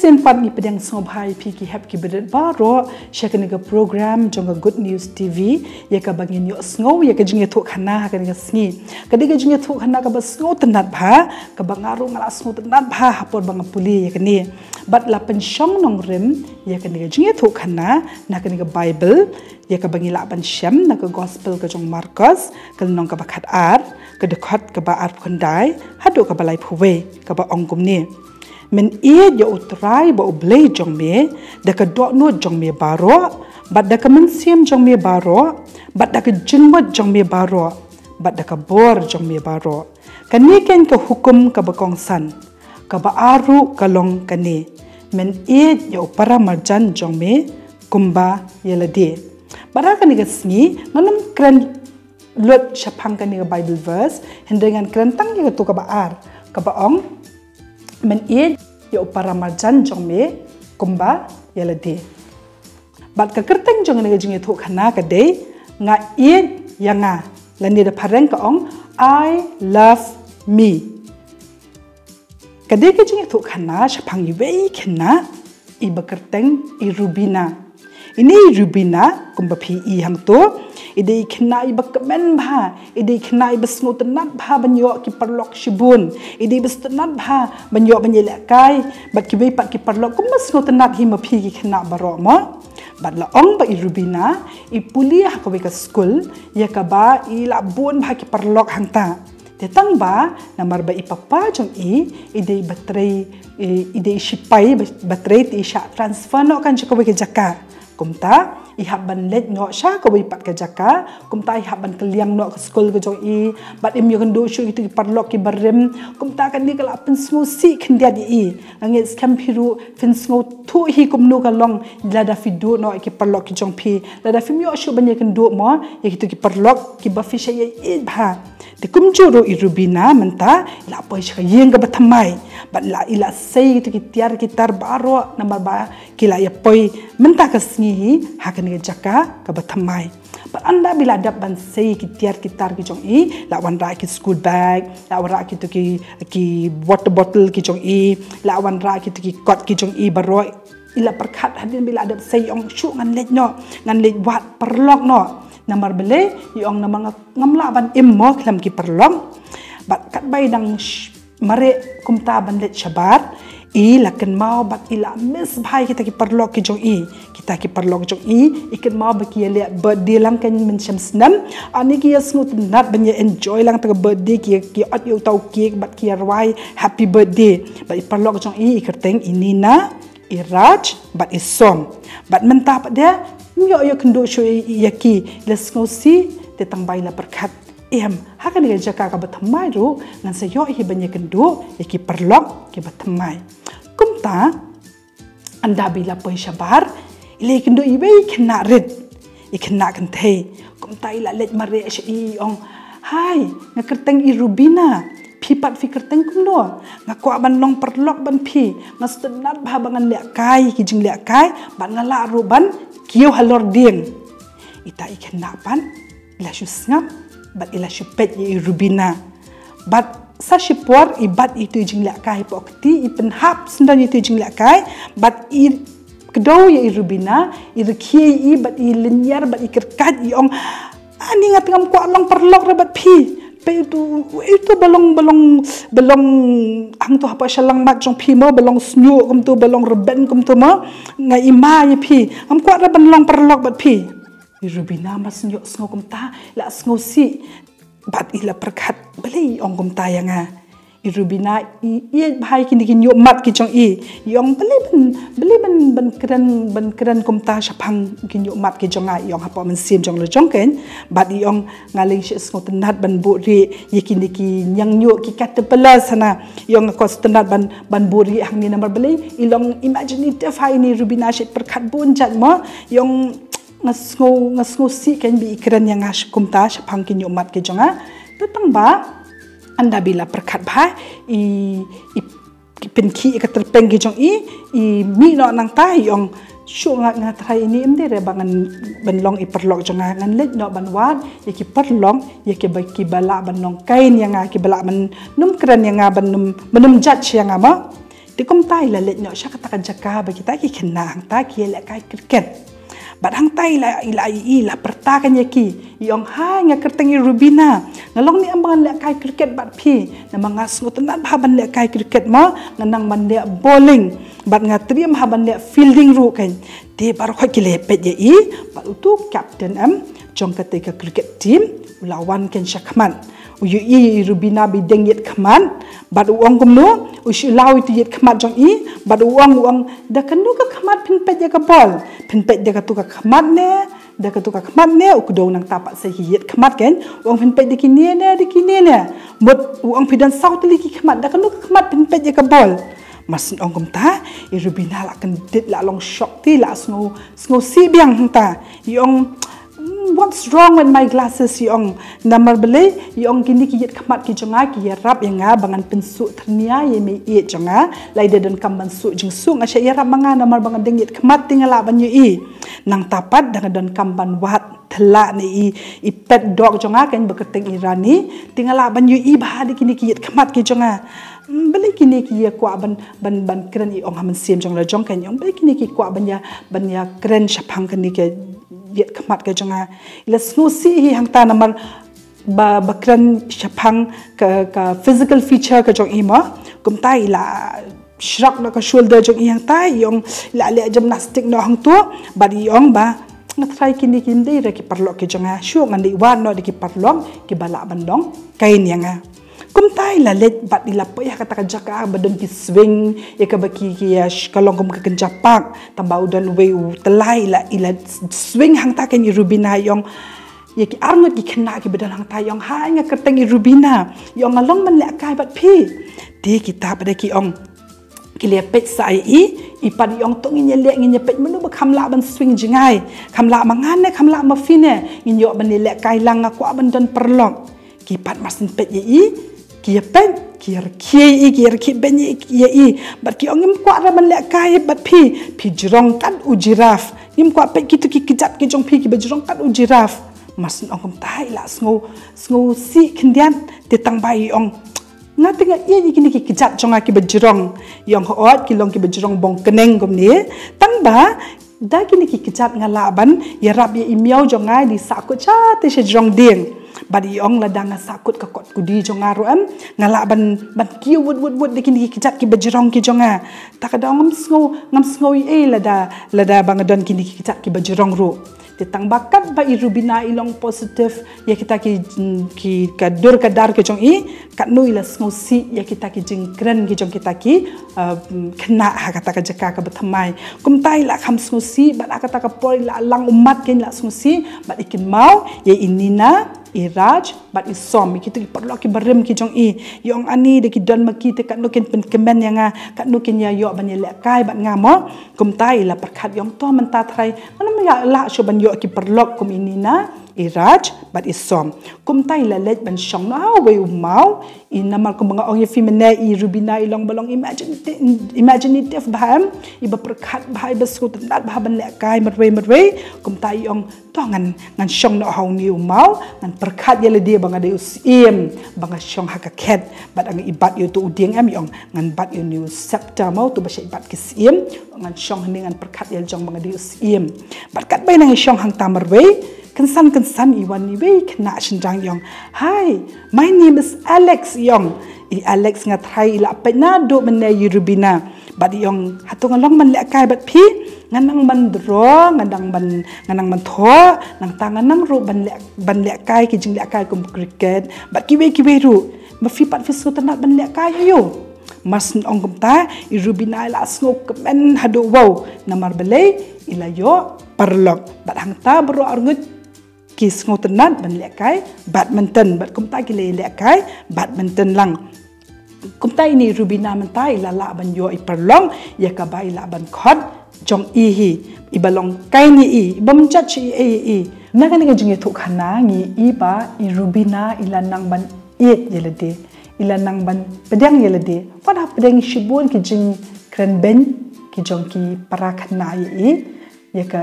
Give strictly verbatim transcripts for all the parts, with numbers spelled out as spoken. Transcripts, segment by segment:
Te pat ngi pdiang sngewbha ïa phi ki hep ki barit baroh sha kane ka program jong ka Good News T V, ïa kaba ngin ïohsngew ïa ka jingïathuhkhana ha kane ka sngi. Ka dei ka jingïathuhkhana kaba sngewtynnat bha, kaba nga ruh nga la sngewtynnat bha ha por ba nga pule ïa kane. Bad la pynshong nongrim ïa kane ka jingïathuhkhana na kane ka Baibl, ïa kaba ngi lah ban shem na ka Gospel ka jong u Markos, ka lynnong kaba khatar, ka dkhot kaba arphew khyndai haduh kaba laiphew wei, kaba ong kumne: Men ïeit ïa U Trai ba U Blei jong me da ka dohnud jong me baroh, bad da ka mynsiem jong me baroh, bad da ka jingmut jong me baroh, bad da ka bor jong me baroh. Kane keiñ ka hukum kaba kongsan. Kaba ar ruh ka long kane: Men ïeit ïa u paramarjan jong me kumba ïa lade. Bad ha kane ka sngi ngan ym kren lut shaphang kane ka Bible verse, hynrei ngan kren tang ïa kato kaba ar, kaba ong: Men ïeit ïa u paramarjan jong me kumba ïa lade. Bad ka kyrteng jong kane ka jingïathuhkhana ka dei Nga Ïeit Ïa Nga, lane da phareng ka ong I Love Me. Ka dei ka jingïathuhkhana shaphang iwei i khynnah iba kyrteng i Rubina. Ine i Rubina, kumba phi i hangto, i dei i khynnah iba kmen bha, i dei i khynnah iba sngewtynnat bha ban ïoh ki paralok shibun, i dei iba sngewtynnat bha ban ïoh ban ïalehkai bad kiwei pat ki paralok kumba sngewtynnat hi ma phi ki khynnah baroh mo. Bad la ong ba i Rubina i pule ha kawei ka skul ïa kaba i la bun bha ki paralok hangta. Te tang ba namar ba i papa jong i i dei ba trei, i, i dei i shipai ba, ba trei, te i shah transfer noh kan sha kawei ka jaka. Kumta i hap ban leit noh sha kawei pat ka jaka. Kumta i hap ban kylliang noh ka skul ka jong i, bad im ïakynduh shuh ïa kito ki paralok kiba rim. Kumta kane ka la pynsngewsih khyndiat ïa i. Nga ngeit skhem phi ruh phin sngewthuh hi kumno ka long lada phi duh noh ïa ki paralok ki jong phi, lada phim ïoh shuh ban ïakynduh mo ïa kito ki paralok kiba phi shah ïeit bha. Te kumjuh ruh i Rubina mynta i la poi sha ka ïing kaba thymmai, bad la, i la sei kito ki tiar ki tar baroh namar ba ki la ïa poi mynta ka sngi hi ha kane ka jaka kaba thymmai. Bad ynda ba i la dep ban sei ki tiar ki tar ki jong i, la wanrah ki school bag, la wanrah kito ki, ki water bottle ki jong i, la wanrah kito ki kot ki jong i baroh. I la pyrkhat hadien ba i la dep sei, i ong shuh ngan leit noh, ngan leit wad paralok noh. Namar balei? I ong namar nga, ngam lah ban im mo khlem ki paralok. Bad katba i dang sh-, mareh kumta ban leit shabar, i la kynmaw bad i la miss bha ïa kita ki paralok ki jong i. Kita ki paralok jong i, i kynmaw ba ki ïaleh birthday lang keiñ mynshem snem. Ani ki ïa sngewtynnat ban ïa enjoy lang kata ka birthday, ki, ki ot ïa uta u cake bad ki ïa rwai happy birthday. Bad i paralok jong i, i kyrteng i Nina, i Raj bad i Som. Bad mynta pat de, ym ïoh ïakynduh shuh i, i ïa ki. I la sngewsih, te tang ba i la pyrkhat, em, ha kane ka jaka kaba thymmai ruh ngan sa ïoh hi ban ïakynduh ïa ki paralok kiba thymmai. Kumta ynda ba i la poi shabar, i la ïakynduh iwei i khynnah rit, i khynnah kynthei. Kumta i la leit mareh sha i, i ong, "Hai, nga kyrteng i Rubina. Phi pat phi kyrteng kumno? Nga kwah ban long paralok bad phi. Nga sngewtynnat bha ba ngan lehkai ki jinglehkai bad nga lah ruh ban kiew halor dieng." Ita i khynnah pat i la shu sngap bad i la shu peit ïa i Rubina. Bad sa shipor i bat ïa itu i jinglehkai hapoh kti, i pynhap syndon ïa itu i jinglehkai bad i kdew ïa i Rubina, i rkhie ïa i bad i lynñiar bad i kyrkhat, i ong, "Ani, nga te ngam kwah long paralok re bad phi. Peit utu, utu ba long, ba long, ba long hangto hapoh shalangmat jong phi mo, ba long shñiuh kumto, ba long rben kumto mo. Nga i ma ïa phi. Ngam kwah re ban long paralok bad phi." I Rubina mar shu ïohsngew kumta, la sngewsih bad i la pyrkhat, "Balei i ong kumta ïa nga?" I Rubina i ïeit bha ïa kine ki ñiuhmat ki jong i. I ong, "Balei ban, balei ban, ban kren, ban kren kumta shaphang ki ñiuhmat ki jong nga?" I ong hapoh mynsiem jong la jong keiñ. Bad i ong, "Nga lei shu sngewtynnat ban buhrieh ïa kine ki ñiangñiuh, ki caterpillars hana. I ong nga kwah sngewtynnat ban, ban buhrieh hangne namar balei i long imaginative ha ine i Rubina, shu pyrkhat bun jait mo." I ong, "Nga sngew, nga sngewsih keiñ ba i kren ïa nga kumta shaphang ki ñiuhmat ki jong nga." Te tang ba ynda ba i la pyrkhat bha, i, i, i pynkhih ïa ka tyrpeng ki jong i, i mih noh nangta, i ong, "Shuh, nga, nga tharai ine ym dei re ba ngan ban long i paralok jong nga. Ngan leit noh ban wad ïa ki paralok, ïa kiba, kiba lah ban long kind ïa nga, kiba lah ban nym kren ïa nga, ban nym, ban nym judge ïa nga mo." Te kumta i la leit noh sha kata ka jaka ba kita ki khynnah hangta ki ïalehkai cricket. Bad hangta i la, i la, i la pyrta kane ïa ki. I ong, "Hai, nga kyrteng i Rubina. Nga long ne em ba ngan lehkai cricket bad phi? Namar nga sngewtynnat bha ban lehkai cricket mo, nga nang ban leh bowling. Bad nga triem bha ban leh fielding ruh kein." Te baroh khoit ki la peit ïa i, bad utu u captain em jong kata ka cricket team u la wan kein sha khmat. U ïohi ïa i Rubina ba i dang ïit khmat, bad u ong kumno, u shu leh ïa i khmat jong i, bad u ong, u ong, "Da kano ka khmat phin peit ïa ka bol? Phin peit da katu ka khmat ne, da katu ka khmat ne?" U kdew nangta pat sa ïit khmat kein, u ong, "Phin peit da kine ne, da kine ne?" Mut u ong, "Phi don saw tylli ki khmat, da kano ka khmat phin peit ïa ka bol?" Mar shu ong kumta, i Rubina la kyndit, la long shock, te la sngew, sngewsih biang hangta. I ong, "Mm, what's wrong with my glasses?" I ong, "Namar balei?" I ong, "Kine ki ïit khmat ki jong nga ki ïarap ïa nga ba ngan pynsuh thyrnia ïa i meiieit jong nga. Lada donkam ban suh jingsuh, nga shah ïarap ma nga, namar ba nga dang ïit khmat te nga lah ban ïohi. Nangta pat da nga donkam ban wad thylla ne i, i pet dog jong nga, kein ba kyrteng i Rani, te nga lah ban ïohi bha da kine ki ïit khmat ki jong nga. Mm, balei kine ki ïa kwah ban, ban, ban kren?" I ong ha mynsiem jong la jong, kein i ong, "Balei kine ki kwah ban ïa, ban ïa kren shaphang kane ka ïit khmat ka jong nga?" I la sngewsih hi hangta namar ba, ba kren shaphang ka, ka physical feature ka jong i mo. Kumta i la shrug noh ka shoulder jong i hangta, i ong, i la leh gymnastic noh hangto, bad i ong ba, "Nga tharai kine kim dei re ki paralok ki jong nga, shuh ngan leit wad noh da ki paralok kiba lah ban long kein ïa nga." Kumta i la leit bad i la poi ha kata ka jaka ba don ki swing, ïa kaba ki, ki ïa sh-, ka long kum ka kynja park, tangba u don uwei u tyllai, i la, i la swing hangta kein i Rubina, i ong, ïa ki arngut ki khynnah kiba don hangta, i ong, "Hai, nga kyrteng i Rubina, i ong nga long ban lehkai bad phi." Te kita pat de ki ong, ki la peit sa ïa i, i pat i ong, "To ngin ïa leh, ngin ïa peit mano ba kham lah ban swing jngai, kham lah ma nga ne, kham lah ma phi ne, ngin ïoh ban ïa lehkai lang, nga kwah ban don paralok." Ki pat mar shu peit ïa i, ki ïa peit, ki ïa rkhie ïa i, ki ïa rkhie beiñ ïa i, bad ki ong, "Ngim kwah re ban lehkai bad phi, phi jrong kat u giraffe. Ngim kwah peit kito ki kjat ki jong phi kiba jrong kat u giraffe." Mar shu ong kumta i la sngew, sngewsih khyndiat, te tangba i ong, "Nga te nga ïeit ïa kine ki kjat jong nga kiba jrong." I ong, "Hooid, ki long kiba jrong bong kyneng kumne. Tangba da kine ki kjat nga lah ban ïarap ïa i miaw jong nga, i sahkut sha te sha jrong dieng. Bad i ong lada nga sahkut ka kot kudi jong nga ruh em, nga lah ban, ban kiew wut wut wut da kine ki kjat kiba jrong ki jong nga. Te ka dang ngam sngew, ngam sngew ei ei lada, lada ba nga don kine ki kjat kiba jrong ruh." Te tangba katba i Rubina i long positive ïa kita ki, ki ka dur ka dar ki jong i, katno i la sngewsih ïa kita ki jingkren ki jong kita ki, uh, khynnah ha kata ka jaka kaba thymmai. Kumta i la kham sngewsih, bad ha kata ka por i la lang ummat, kein la sngewsih, bad i kynmaw ïa i Nina, i Raj, bad i Som, ïa kito ki paralok kiba rim ki jong i. I ong, "Ani, da ki don ma ki te katno kin pynkmen ïa nga, katno kin ïa ïoh ban ïa lehkai bad nga mo." Kumta i la pyrkhat, i ong, "To mynta trai, ngan ym lah shuh ban ïoh ki paralok kum i Nina, i Raj, bad i Som." Kumta i la leit ban shong noh ha uwei u maw, i namar kumba nga ong ïa phi mynne, i Rubina i long ba long imaginative, imaginative bha em, iba pyrkhat bha, iba sngewtynnat bha ban lehkai marwei marwei. Kumta i ong, "To ngan, ngan shong noh ha une u maw, ngan pyrkhat ïa lade ba nga dei u syiem, ba nga shong ha ka khet, bad nga i bat ïa uto u dieng em, i ong, ngan bat ïa une u scepter mo, uto ba shait bat ki syiem, ngan shong hangne ngan pyrkhat ïa la jong ba nga dei u syiem." Bad katba i nang i shong hangta marwei, kynsan kynsan i wan iwei i khynnah shynrang, i ong, "Hi, my name is Alex," i ong. "I Alex, nga trai i la peit naduh mynne ïa i Rubina. Bad i ong, hato nga long ban lehkai bad phi? Nga nang ban draw, nga nang ban, nga nang ban thoh, nangta nga nang ruh ban leh, ban lehkai ki jinglehkai kum cricket bad kiwei kiwei ruh. Ma phi pat phi sngewtynnat ban lehkai, aiu?" Mar shu ong kumta, i Rubina i la sngewkmen haduh wow. Namar balei? I la ïoh paralok. Bad hangta baroh arngut ki sngewtynnat ban lehkai badminton, bad kumta ki la lehkai badminton lang. Kumta ine i Rubina mynta i la lah ban ïoh i paralok ïa kaba i lah ban khot jong i hi, iba long kaei ïa i, i bym judge ei ei ïa i. Na kane ka jingïathuhkhana ngi i ba i Rubina i la nang ban ïeit ïa lade, i la nang ban pdiang ïa lade. Wat hapdeng shibun ki jingkren beiñ ki jong ki para khynnah ïa i, ïa ka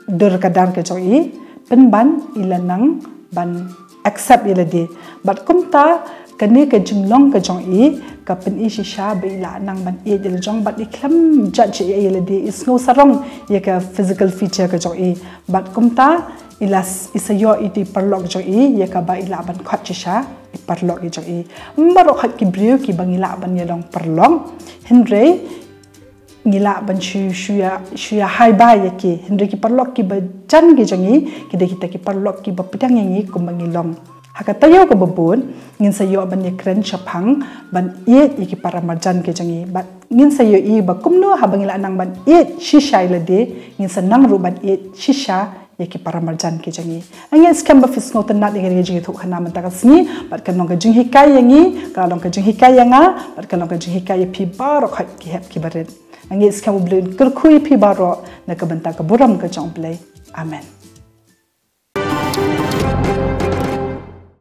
dur ka dar ka jong i, pynban i la nang ban accept ïa lade. Bad kumta Kane ka jinglong ka jong i ka pyni shisha ba i lah nang ban ïeit ïa la jong bad i khlem judge ïa i lade, i sngew sarong ïa ka physical feature ka jong i. Bad kumta i la s- i sa ïoh ïa i paralok jong i ïa kaba i lah ban khot shisha i paralok i jong i. Baroh khoit ki briew kiba ngi lah ban ïalong paralok, hynrei ngi lah ban shu shu ïa shu ïa hai bai ïa ki, hynrei ki paralok kiba jan ki jong ngi ki dei kita ki paralok kiba pdiang ïa ngi kumba ngi long. Ha ka taïew kaba bud ngin sa ïoh ban ïakren shaphang ban ïeit ïa ki para marjan ki jong ngi, bad ngin sa ïohi ba kumno haba ngi lah nang ban ïeit shisha ïa lade, ngin sa nang ruh ban ïeit shisha ïa ki para marjan ki jong ngi. Nga ngeit skhem ba phi sngewtynnat ïa kane ka jingïathuhkhana mynta ka sngi, bad kan long ka jinghikai ïa ngi, kan long ka jinghikai ïa nga, bad kan long ka jinghikai ïa phi baroh khoit ki hep ki barit. Nga ngeit skhem U Blei un kyrkhu ïa phi baroh na ka bynta ka burom ka jong U Blei. Amen.